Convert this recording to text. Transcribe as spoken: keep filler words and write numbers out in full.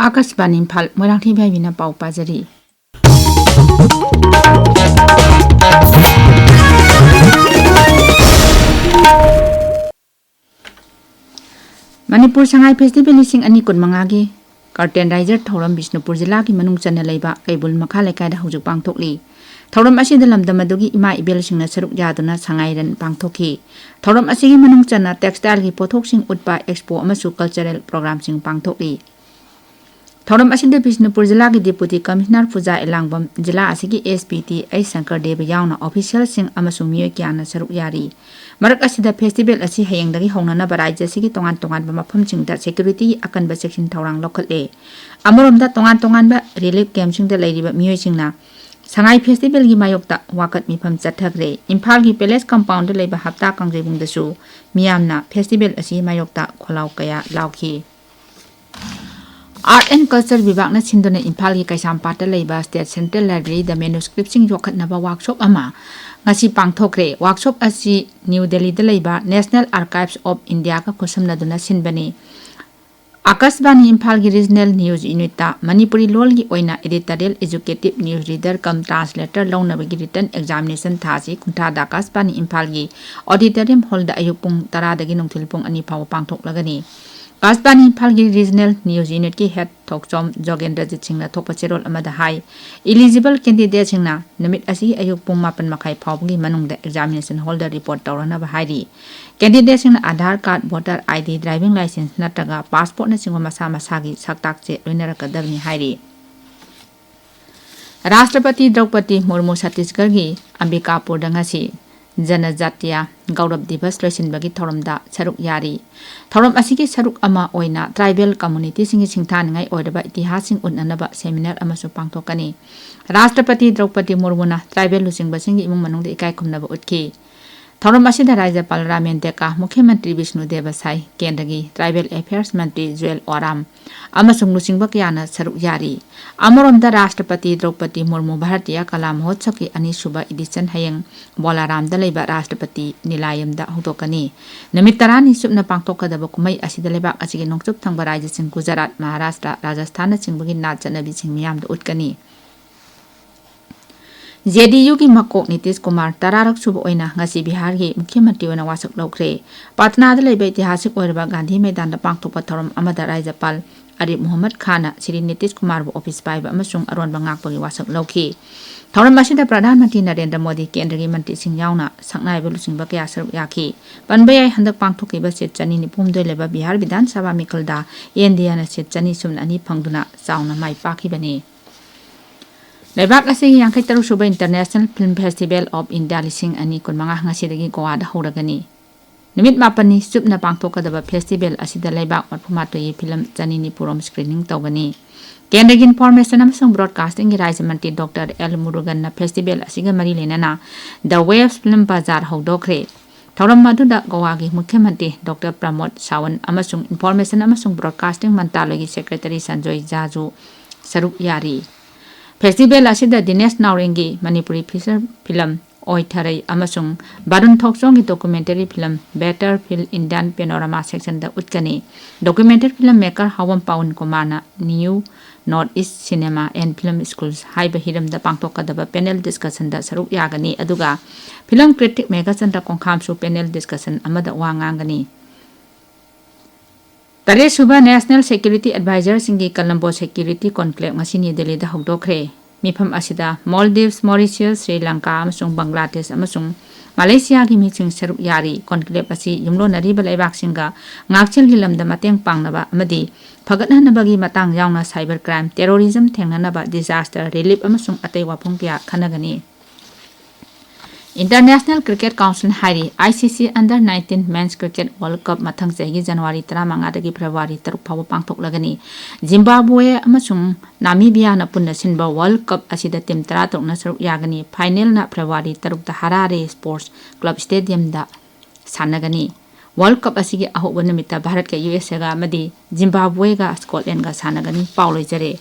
ꯑꯥꯀꯥꯁꯕꯥꯅꯤ ꯏꯝꯐꯥꯜ, ꯃꯣꯏꯔꯥꯡꯊꯦꯝ ꯏꯕꯦꯝꯍꯜꯅ ꯄꯥꯎ ꯄꯥꯖꯔꯤ꯫ ꯃꯅꯤꯄꯨꯔ ꯁꯉꯥꯏ ꯐꯦꯁꯇꯤꯚꯦꯜ ꯂꯤꯁꯤꯡ ꯑꯅꯤ ꯀꯨꯟꯃꯉꯥꯒꯤ ꯀꯔꯇꯦꯟ ꯔꯥꯏꯖꯔ ꯊꯧꯔꯝ ꯕꯤꯁꯅꯨꯄꯨꯔ ꯖꯤꯂꯥꯒꯤ ꯃꯅꯨꯡ ꯆꯟꯅ ꯂꯩꯕ ꯀꯩꯕꯨꯜ ꯃꯈꯥ ꯂꯩꯀꯥꯏꯗ ꯍꯧꯖꯤꯛ ꯄꯥꯡꯊꯣꯛꯂꯤ꯫ ꯊꯧꯔꯝ ꯑꯁꯤꯗ ꯂꯝꯗꯝ ꯑꯗꯨꯒꯤ ꯏꯃꯥ ꯏꯕꯦꯜꯁꯤꯡꯅ ꯁꯔꯨꯛ ꯌꯥꯗꯨꯅ ꯁꯉꯥꯏ ꯔꯟ ꯄꯥꯡꯊꯣꯛꯈꯤ꯫ ꯊꯧꯔꯝ ꯑꯁꯤꯒꯤ ꯃꯅꯨꯡ ꯆꯟꯅ ꯇꯦꯛꯁꯇꯥꯏꯜꯒꯤ ꯄꯣꯠꯊꯣꯛꯁꯤꯡ ꯎꯠꯄ ꯑꯦꯛꯁꯄꯣ ꯑꯃꯁꯨꯡ ꯀꯜꯆꯔꯦꯜ ꯄ꯭ꯔꯣꯒ꯭ꯔꯥꯝꯁꯤꯡ ꯄꯥꯡꯊꯣꯛꯂꯤ꯫ ꯊꯧꯔꯝ ꯑꯁꯤꯗ ꯕꯤꯁꯅꯨꯄꯨꯔ ꯖꯤꯂꯥꯒꯤ ꯗꯤꯄꯨꯇꯤ ꯀꯃꯤꯁꯅꯔ ꯄꯨꯖꯥ ꯏꯂꯥꯡꯕꯝ, ꯖꯤꯂꯥ ꯑꯁꯤꯒꯤ S P T H Shankar Deb ꯌꯥꯎꯅ ꯑꯣꯐꯤꯁꯤꯌꯦꯜꯁꯤꯡ ꯑꯃꯁꯨꯡ ꯃꯤꯑꯣꯏ ꯀꯌꯥꯅ ꯁꯔꯨꯛ ꯌꯥꯔꯤ꯫ ꯃꯔꯛ ꯑꯁꯤꯗ ꯐꯦꯁꯇꯤꯚꯦꯜ ꯑꯁꯤ ꯍꯌꯦꯡꯗꯒꯤ ꯍꯧꯅꯅꯕ ꯔꯥꯖ꯭ꯌ ꯑꯁꯤꯒꯤ ꯇꯣꯉꯥꯟ ꯇꯣꯉꯥꯟꯕ ꯃꯐꯝꯁꯤꯡꯗ ꯁꯦꯀ꯭ꯌꯨꯔꯤꯇꯤꯒꯤ ꯑꯀꯟꯕ ꯆꯦꯛꯁꯤꯟ ꯊꯧꯔꯥꯡ ꯂꯧꯈꯠꯂꯦ꯫ ꯑꯃꯔꯣꯝꯗ ꯇꯣꯉꯥꯟ ꯇꯣꯉꯥꯟꯕ ꯔꯤꯂꯤꯐ ꯀꯦꯝꯞꯁꯤꯡꯗ ꯂꯩꯔꯤꯕ ꯃꯤꯑꯣꯏꯁꯤꯡꯅ ꯁꯉꯥꯏ ꯐꯦꯁꯇꯤꯚꯦꯜꯒꯤ ꯃꯥꯌꯣꯛꯇ ꯋꯥꯀꯠ ꯃꯤꯐꯝ ꯆꯠꯊꯈ꯭ꯔꯦ꯫ ꯏꯝꯐꯥꯜꯒꯤ ꯄꯦꯂꯦꯁ ꯀꯝꯄꯥꯎꯟꯗ ꯂꯩꯕ ꯍꯞꯇꯥ ꯀꯥꯡꯖꯩꯕꯨꯡꯗꯁꯨ ꯃꯤꯌꯥꯝꯅ ꯐꯦꯁꯇꯤꯚꯦꯜ ꯑꯁꯤ ꯃꯥꯌꯣꯛꯇ ꯈꯣꯜꯂꯥꯎ ꯀꯌꯥ ꯂꯥꯎꯈꯤ꯫ ꯑꯥꯔꯠ ꯑꯦꯟ ꯀꯜꯆꯔ ꯕꯤꯚꯥꯒꯅ ꯁꯤꯟꯗꯨꯅ ꯏꯝꯐꯥꯜꯒꯤ ꯀꯩꯁꯥꯝꯄꯥꯠꯇ ꯂꯩꯕ ꯁ꯭ꯇꯦꯠ ꯁꯦꯟꯇ꯭ꯔꯦꯜ ꯂꯥꯏꯕ꯭ꯔꯦꯔꯤꯗ ꯃꯦꯅꯨꯁꯀ꯭ꯔꯤꯞꯁꯤꯡ ꯌꯣꯛꯈꯠꯅꯕ ꯋꯥꯛꯁꯣꯞ ꯑꯃ ꯉꯁꯤ ꯄꯥꯡꯊꯣꯛꯈ꯭ꯔꯦ꯫ ꯋꯥꯛꯁꯣꯞ ꯑꯁꯤ ꯅ꯭ꯌꯨ ꯗꯦꯜꯂꯤꯗ ꯂꯩꯕ ꯅꯦꯁꯅꯦꯜ ꯑꯥꯔꯀꯥꯏꯚꯁ ꯑꯣꯐ ꯏꯟꯗꯤꯌꯥꯒ ꯈꯨꯠꯁꯝꯅꯗꯨꯅ ꯁꯤꯟꯕꯅꯤ꯫ ꯑꯥꯀꯥꯁꯕꯥꯅꯤ ꯏꯝꯐꯥꯜꯒꯤ ꯔꯤꯖꯅꯦꯜ ꯅ꯭ꯌꯨꯁ ꯌꯨꯅꯤꯠꯇ ꯃꯅꯤꯄꯨꯔꯤ ꯂꯣꯜꯒꯤ ꯑꯣꯏꯅ ꯑꯦꯗꯤꯇꯣꯔꯤꯌꯦꯜ, ꯑꯦꯖꯨꯀꯦꯇꯤꯚ ꯅ꯭ꯌꯨꯁ ꯔꯤꯗꯔ ꯀꯝ ꯇ꯭ꯔꯥꯟꯁꯂꯦꯇꯔ ꯂꯧꯅꯕꯒꯤ ꯔꯤꯇꯟ ꯑꯦꯛꯖꯥꯃꯤꯅꯦꯁꯟ ꯊꯥꯁꯤ ꯀꯨꯟꯊ꯭ꯔꯥꯗ ꯑꯥꯀꯥꯁꯕꯥꯅꯤ ꯏꯝꯐꯥꯜꯒꯤ ꯑꯣꯗꯤꯇꯣꯔꯤꯌꯝ ꯍꯣꯜꯗ ꯑꯌꯨꯛ ꯄꯨꯡ ꯇꯔꯥꯗꯒꯤ ꯅꯨꯡꯊꯤꯜ ꯄꯨꯡ ꯑꯅꯤ ꯐꯥꯎꯕ ꯄꯥꯡꯊꯣꯛꯂꯒꯅꯤ꯫ ꯑꯥꯀꯥꯁꯕꯥꯅꯤ ꯏꯝꯐꯥꯜꯒꯤ ꯔꯤꯖꯅꯦꯜ ꯅ꯭ꯌꯨꯁ ꯌꯨꯅꯤꯠꯀꯤ ꯍꯦꯗ ꯊꯣꯛꯆꯣꯝ ꯖꯣꯒꯦꯟꯗ꯭ꯔꯖꯤꯠ ꯁꯤꯡꯅ ꯊꯣꯛꯄ ꯆꯦꯔꯣꯜ ꯑꯃꯗ ꯍꯥꯏ, ꯏꯂꯤꯖꯤꯕꯜ ꯀꯦꯟꯗꯤꯗꯦꯠꯁꯤꯡꯅ ꯅꯨꯃꯤꯠ ꯑꯁꯤꯒꯤ ꯑꯌꯨꯛ ꯄꯨꯡ ꯃꯥꯄꯟ ꯃꯈꯥꯏ ꯐꯥꯎꯕꯒꯤ ꯃꯅꯨꯡꯗ ꯑꯦꯛꯖꯥꯃꯤꯅꯦꯁꯟ ꯍꯣꯜꯗ ꯔꯤꯄꯣꯔꯠ ꯇꯧꯔꯅꯕ ꯍꯥꯏꯔꯤ꯫ ꯀꯦꯟꯗꯤꯗꯦꯠꯁꯤꯡꯅ Aadhaar card, voter I D, driving licence ꯅꯠꯇ꯭ꯔꯒ ꯄꯥꯁꯄꯣꯔꯠꯅꯆꯤꯡꯕ ꯃꯁꯥ ꯃꯁꯥꯒꯤ ꯁꯛꯇꯥꯛ ꯆꯦ ꯂꯣꯏꯅꯔꯛꯀꯗꯕꯅꯤ ꯍꯥꯏꯔꯤ꯫ ꯔꯥꯁꯇ꯭ꯔꯄꯇꯤ ꯗ꯭ꯔꯧꯄꯗꯤ ꯃꯨꯔꯃꯨ ꯁꯠꯇꯤꯁꯒꯔꯒꯤ ꯑꯝꯕꯤꯀꯥꯄꯨꯔꯗ ꯉꯁꯤ ꯖꯅꯖꯥꯇꯤꯌꯥ ꯒꯧꯔꯕ ꯗꯤꯕꯁ ꯂꯣꯏꯁꯤꯟꯕꯒꯤ ꯊꯧꯔꯝꯗ ꯁꯔꯨꯛ ꯌꯥꯔꯤ꯫ ꯊꯧꯔꯝ ꯑꯁꯤꯒꯤ ꯁꯔꯨꯛ ꯑꯃ ꯑꯣꯏꯅ ꯇ꯭ꯔꯥꯏꯕꯦꯜ ꯀꯝꯃꯨꯅꯤꯇꯤꯁꯤꯡꯒꯤ ꯁꯤꯡꯊꯥꯅꯤꯡꯉꯥꯏ ꯑꯣꯏꯔꯕ ꯏꯇꯤꯍꯥꯁꯁꯤꯡ ꯎꯠꯅꯅꯕ ꯁꯦꯃꯤꯅꯥꯔ ꯑꯃꯁꯨ ꯄꯥꯡꯊꯣꯛꯀꯅꯤ꯫ ꯔꯥꯁꯇ꯭ꯔꯄꯇꯤ ꯗ꯭ꯔꯧꯄꯗꯤ ꯃꯨꯔꯃꯨꯅ ꯇ꯭ꯔꯥꯏꯕꯦꯜ ꯂꯨꯆꯤꯡꯕꯁꯤꯡꯒꯤ ꯏꯃꯨꯡ ꯃꯅꯨꯡꯗ ꯏꯀꯥꯏ ꯈꯨꯝꯅꯕ ꯎꯠꯈꯤ꯫ ꯊꯧꯔꯝ ꯑꯁꯤꯗ ꯔꯥꯖ꯭ꯌꯄꯥꯜ ꯔꯥꯃꯦꯟ ꯗꯦꯀꯥ, ꯃꯨꯈ꯭ꯌ ꯃꯟꯇ꯭ꯔꯤ ꯕꯤꯁꯅꯨ ꯗꯦꯕ ꯁꯥꯏ, ꯀꯦꯟꯗ꯭ꯔꯒꯤ ꯇ꯭ꯔꯥꯏꯕꯦꯜ ꯑꯦꯐꯤꯌꯔꯁ ꯃꯟꯇ꯭ꯔꯤ ꯖꯨꯑꯦꯜ ꯑꯣꯔꯥꯝ ꯑꯃꯁꯨꯡ ꯂꯨꯆꯤꯡꯕ ꯀꯌꯥꯅ ꯁꯔꯨꯛ ꯌꯥꯔꯤ꯫ ꯑꯃꯔꯣꯝꯗ ꯔꯥꯁꯇ꯭ꯔꯄꯇꯤ ꯗ꯭ꯔꯧꯄꯗꯤ ꯃꯨꯔꯃꯨ ꯚꯥꯔꯇꯤꯌꯥ ꯀꯂꯥ ꯃꯍꯣꯠꯁꯕꯀꯤ ꯑꯅꯤꯁꯨꯕ ꯏꯗꯤꯁꯟ ꯍꯌꯦꯡ ꯕꯣꯂꯥꯔꯥꯝꯗ ꯂꯩꯕ ꯔꯥꯁꯇ꯭ꯔꯄꯇꯤ ꯅꯤꯂꯥꯌꯝꯗ ꯍꯧꯗꯣꯛꯀꯅꯤ꯫ ꯅꯨꯃꯤꯠ ꯇꯔꯥꯅꯤ ꯆꯨꯞꯅ ꯄꯥꯡꯊꯣꯛꯀꯗꯕ ꯀꯨꯝꯍꯩ ꯑꯁꯤꯗ ꯂꯩꯕꯥꯛ ꯑꯁꯤꯒꯤ ꯅꯣꯡꯆꯨꯞ ꯊꯪꯕ ꯔꯥꯖ꯭ꯌꯁꯤꯡ ꯒꯨꯖꯔꯥꯠ, ꯃꯍꯥꯔꯥꯁꯇ꯭ꯔ, ꯔꯥꯖꯁꯊꯥꯟꯅꯆꯤꯡꯕꯒꯤ ꯅꯥꯠ ꯆꯠꯅꯕꯤꯁꯤꯡ ꯃꯤꯌꯥꯝꯗ ꯎꯠꯀꯅꯤ꯫ ꯖꯦ ꯗꯤ ꯌꯨꯒꯤ ꯃꯀꯣꯛ ꯅꯤꯇꯤꯁ ꯀꯨꯃꯥꯔ ꯇꯔꯥꯔꯛ ꯁꯨꯕ ꯑꯣꯏꯅ ꯉꯁꯤ ꯕꯤꯍꯥꯔꯒꯤ ꯃꯨꯈ꯭ꯌ ꯃꯟꯇ꯭ꯔꯤ ꯑꯣꯏꯅ ꯋꯥꯁꯛ ꯂꯧꯈ꯭ꯔꯦ꯫ ꯄꯥꯠꯅꯥꯗ ꯂꯩꯕ ꯏꯇꯤꯍꯥꯁꯤꯛ ꯑꯣꯏꯔꯕ ꯒꯥꯟꯙꯤ ꯃꯩꯗꯥꯟꯗ ꯄꯥꯡꯊꯣꯛꯄ ꯊꯧꯔꯝ ꯑꯃꯗ ꯔꯥꯖ꯭ꯌꯄꯥꯜ ꯑꯔꯤꯞ ꯃꯨꯍꯝꯃꯗ ꯈꯥꯟꯅ ꯁ꯭ꯔꯤ ꯅꯤꯇꯤꯁ ꯀꯨꯃꯥꯔꯕꯨ ꯑꯣꯐꯤꯁ ꯄꯥꯏꯕ ꯑꯃꯁꯨꯡ ꯑꯔꯣꯟꯕ ꯉꯥꯛꯄꯒꯤ ꯋꯥꯁꯛ ꯂꯧꯈꯤ꯫ ꯊꯧꯔꯝ ꯑꯁꯤꯗ ꯄ꯭ꯔꯙꯥꯟ ꯃꯟꯇ꯭ꯔꯤ ꯅꯔꯦꯟꯗ꯭ꯔ ꯃꯣꯗꯤ, ꯀꯦꯟꯗ꯭ꯔꯒꯤ ꯃꯟꯇ꯭ꯔꯤꯁꯤꯡ ꯌꯥꯎꯅ ꯁꯛꯅꯥꯏꯕ ꯂꯨꯆꯤꯡꯕ ꯀꯌꯥ ꯁꯔꯨꯛ ꯌꯥꯈꯤ꯫ ꯄꯟꯕ ꯌꯥꯏ, ꯍꯟꯗꯛ ꯄꯥꯡꯊꯣꯛꯈꯤꯕ ꯁꯤꯠ ꯆꯅꯤ ꯅꯤꯐꯨ ꯍꯨꯝꯗꯣꯏ ꯂꯩꯕ ꯕꯤꯍꯥꯔ ꯕꯤꯙꯥꯟ ꯁꯚꯥ ꯃꯤꯈꯜꯗ ꯑꯦꯟ ꯗꯤ ꯑꯦꯅ ꯁꯤꯠ ꯆꯅꯤ ꯁꯨꯞꯅ ꯑꯅꯤ ꯐꯪꯗꯨꯅ ꯆꯥꯎꯅ ꯃꯥꯏ ꯄꯥꯛꯈꯤꯕꯅꯤ꯫ ꯂꯩꯕꯥꯛ ꯑꯁꯤꯒꯤ ꯌꯥꯡꯈꯩ ꯇꯔꯨꯛ ꯁꯨꯕ International Film Festival of India ꯂꯤꯁꯤꯡ ꯑꯅꯤ ꯀꯨꯟꯃꯉꯥ ꯉꯁꯤꯗꯒꯤ ꯒꯣꯋꯥꯗ ꯍꯧꯔꯒꯅꯤ꯫ ꯅꯨꯃꯤꯠ ꯃꯥꯄꯟꯅꯤ ꯆꯨꯞꯅ ꯄꯥꯡꯊꯣꯛꯀꯗꯕ ꯐꯦꯁꯇꯤꯚꯦꯜ ꯑꯁꯤꯗ ꯂꯩꯕꯥꯛ ꯃꯔꯤꯐꯨ ꯃꯥꯊꯣꯏꯒꯤ ꯐꯤꯂꯝ ꯆꯅꯤ ꯅꯤꯐꯨ ꯔꯣꯝ ꯁ꯭ꯀ꯭ꯔꯤꯅꯤꯡ ꯇꯧꯒꯅꯤ꯫ ꯀꯦꯟꯗ꯭ꯔꯒꯤ ꯏꯟꯐꯣꯔꯃꯦꯁꯟ ꯑꯃꯁꯨꯡ ꯕ꯭ꯔꯣꯗꯀꯥꯁꯇꯤꯡꯒꯤ ꯔꯥꯖ꯭ꯌ ꯃꯟꯇ꯭ꯔꯤ ꯗꯣꯛꯇꯔ ꯑꯦꯜ ꯃꯨꯔꯨꯒꯟꯅ ꯐꯦꯁꯇꯤꯚꯦꯜ ꯑꯁꯤꯒ ꯃꯔꯤ ꯂꯩꯅꯅ The Waves Film Bazaar ꯍꯧꯗꯣꯛꯈ꯭ꯔꯦ꯫ ꯊꯧꯔꯝ ꯑꯗꯨꯗ ꯒꯣꯋꯥꯒꯤ ꯃꯨꯈ꯭ꯌ ꯃꯟꯇ꯭ꯔꯤ ꯗꯣꯛꯇꯔ ꯄ꯭ꯔꯃꯣꯗ ꯁꯥꯋꯟ ꯑꯃꯁꯨꯡ ꯏꯟꯐꯣꯔꯃꯦꯁꯟ ꯑꯃꯁꯨꯡ ꯕ꯭ꯔꯣꯗꯀꯥꯁꯇꯤꯡ ꯃꯟꯇ꯭ꯔꯥꯂꯌꯒꯤ ꯁꯦꯀ꯭ꯔꯦꯇꯔꯤ ꯁꯟꯖꯣꯏ ꯖꯥꯖꯨ ꯁꯔꯨꯛ ꯌꯥꯔꯤ꯫ ꯐꯦꯁꯇꯤꯚꯦꯜ ꯑꯁꯤꯗ ꯗꯤꯅꯦꯁ ꯅꯥꯎꯔꯦꯝꯒꯤ ꯃꯅꯤꯄꯨꯔꯤ ꯐꯤꯆꯔ ꯐꯤꯂꯝ ꯑꯣꯏ ꯊꯔꯩ ꯑꯃꯁꯨꯡ ꯕꯥꯔꯨꯟ ꯊꯣꯛꯆꯣꯝꯒꯤ documentary film Battlefield Indian Panorama ꯁꯦꯛꯁꯟꯗ ꯎꯠꯀꯅꯤ꯫ Documentary film maker Haobam Paban ꯀꯨꯃꯥꯔꯅ New North East Cinema and Film Schools ꯍꯥꯏꯕ ꯍꯤꯔꯝꯗ ꯄꯥꯡꯊꯣꯛꯀꯗꯕ ꯄꯦꯅꯦꯜ ꯗꯤꯁꯀꯁꯟꯗ ꯁꯔꯨꯛ ꯌꯥꯒꯅꯤ, ꯑꯗꯨꯒ film critic Meghachandra ꯀꯣꯡꯈꯥꯝꯁꯨ panel discussion ꯑꯃꯗ ꯋꯥ ꯉꯥꯡꯒꯅꯤ꯫ ꯇꯔꯦꯠꯁꯨꯕ National Security Advisorꯁꯤꯡꯒꯤ Colombo Security Conclave ꯉꯁꯤ ꯅ꯭ꯌꯨ ꯗꯦꯜꯂꯤꯗ ꯍꯧꯗꯣꯛꯈ꯭ꯔꯦ꯫ ꯃꯤꯐꯝ ꯑꯁꯤꯗ Maldives, Mauritius, Sri Lanka ꯑꯃꯁꯨꯡ ꯕꯪꯒ꯭ꯂꯥꯗꯦꯁ ꯑꯃꯁꯨꯡ ꯃꯂꯦꯁꯤꯌꯥꯒꯤ ꯃꯤꯁꯤꯡ ꯁꯔꯨꯛ ꯌꯥꯔꯤ꯫ Conclave ꯑꯁꯤ ꯌꯨꯝꯂꯣꯟꯅꯔꯤꯕ ꯂꯩꯕꯥꯛꯁꯤꯡꯒ ꯉꯥꯛꯁꯦꯜꯒꯤ ꯂꯝꯗ ꯃꯇꯦꯡ ꯄꯥꯡꯅꯕ ꯑꯃꯗꯤ ꯐꯒꯠꯍꯟꯅꯕꯒꯤ ꯃꯇꯥꯡ ꯌꯥꯎꯅ cyber crime, terrorism ꯊꯦꯡꯅꯅꯕ, disaster relief ꯑꯃꯁꯨꯡ ꯑꯇꯩ ꯋꯥꯐꯝ ꯀꯌꯥ ꯈꯟꯅꯒꯅꯤ꯫ International Cricket Council ꯍꯥꯏꯔꯤ, I C C Under nineteen Men's Cricket World Cup ꯃꯊꯪ ꯆꯍꯤꯒꯤ ꯖꯅꯋꯥꯔꯤ ꯇꯔꯥꯃꯉꯥꯗꯒꯤ ꯐꯦꯕ꯭ꯔꯨꯋꯥꯔꯤ ꯇꯔꯨꯛ ꯐꯥꯎꯕ ꯄꯥꯡꯊꯣꯛꯂꯒꯅꯤ꯫ ꯖꯤꯝꯕꯥꯕ꯭ꯋꯦ ꯑꯃꯁꯨꯡ ꯅꯥꯃꯤꯕꯤꯌꯥꯅ ꯄꯨꯟꯅ ꯁꯤꯟꯕ World Cup ꯑꯁꯤꯗ team ꯇꯔꯥꯇꯔꯨꯛꯅ ꯁꯔꯨꯛ ꯌꯥꯒꯅꯤ꯫ Final ꯅ ꯐꯦꯕ꯭ꯔꯨꯋꯥꯔꯤ ꯇꯔꯨꯛꯇ ꯍꯔꯥꯔꯦ Sports Club Stadium ꯗ ꯁꯥꯟꯅꯒꯅꯤ꯫ World Cup ꯑꯁꯤꯒꯤ ꯑꯍꯧꯕ ꯅꯨꯃꯤꯠꯇ ꯚꯥꯔꯠꯀ U S A ꯒ ꯑꯃꯗꯤ ꯖꯤꯝꯕꯥꯕ꯭ꯋꯦꯒ Scotland ꯒ ꯁꯥꯟꯅꯒꯅꯤ꯫ ꯄꯥꯎ ꯂꯣꯏꯖꯔꯦ꯫